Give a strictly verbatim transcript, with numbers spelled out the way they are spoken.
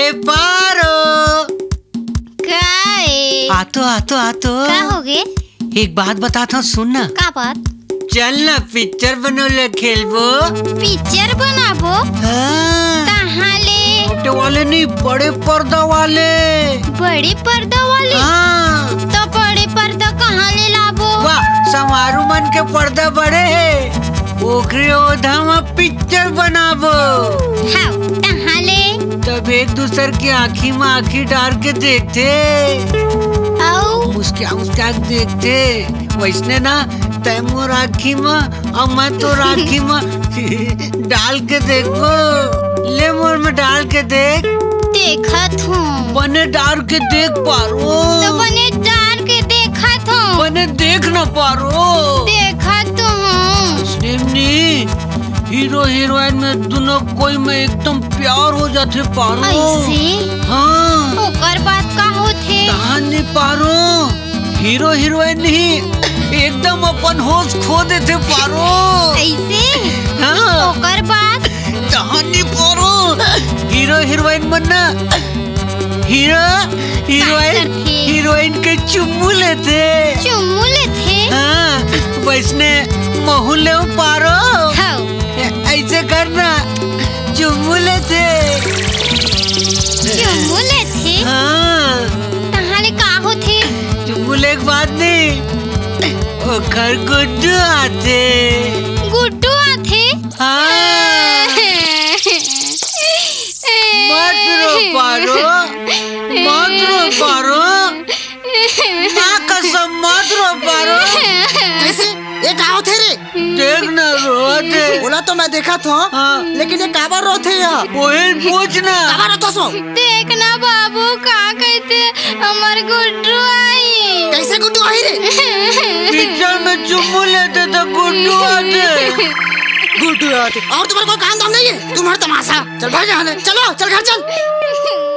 ए पारो। का ए? आतो, आतो, आतो। का होगे? एक बात बताथंव, सुन ना। का बात? चल ना, पिक्चर बनोले खेलबो। पिक्चर बनाबो? हाँ। कहाँ ले? छोटे वाले नहीं, बड़े पर्दा वाले। बड़े पर्दा वाले? हाँ। तो बड़े पर्दा कहाँ ले लाबो? वाह, समारू मन के पर्दा बड़े हे, ओकरे ओधा म पिक्चर बनाबो। हाँ, कहाँ ले? तब एक दूसर के आँखी म आँखी डार के देखथे। अउ? मुस्किया मुस्किया के देखथे। वैसने ना, तैं मोर आँखी म अउ मैं तोर आँखी म डाल के देखबो। ले मोर में डाल के देख। देखत हूँ। बने डार के देख पारो। तो बने डार के देखत हूँ। बने देख ना पारो। देखत तो हूँ। सिमनी, हीरो हीरोइन में दुनों कोई में एकदम प्यार हो जाथे पारो। ऐसे? हाँ। ओकर बाद का होथे? तहां नहीं पारो, हीरो हीरोइन नहीं, एकदम अपन होश खो देथे पारो। ऐसे? हाँ। ओकर बाद? तहां नहीं पारो, हीरो हीरोइन मन ना, हीरो हीरोइन, करथे? हीरोइन के चुम्मू लेथे। चुम्मू लेथे? हाँ, वैसने महू ले पारो। हाँ। ए-, ऐसे करना, चुम्मू लेथे। चुम्मू लेथे? हाँ। तहां ले का होथे? चुम्मू ले के बाद नहीं, ओखर गुड्डू आथे। गुड्डू आथे? हाँ। मत रो पारो, मत रो पारो। माँ कसम, मत रो पारो। कैसे? ये का होथे रे? देख ना, रोवत हे। ओला तो मैं देखत हंव, हाँ। लेकिन ये काबर रोथे या? ओही पूछ ना। काबर रोथे सो? देख ना बाबू, का कहिथे, हमर गुड्डू आही। कैसे गुड्डू आही रे? पिक्चर में चुम्मू लेथे त गुड्डू आथे। गुड्डू आथे। अउ तुम्हर कोई काम धाम नहीं हे? तुम्हर तमाशा। चल भाग यहाँ ले। चलो, चल घर चल।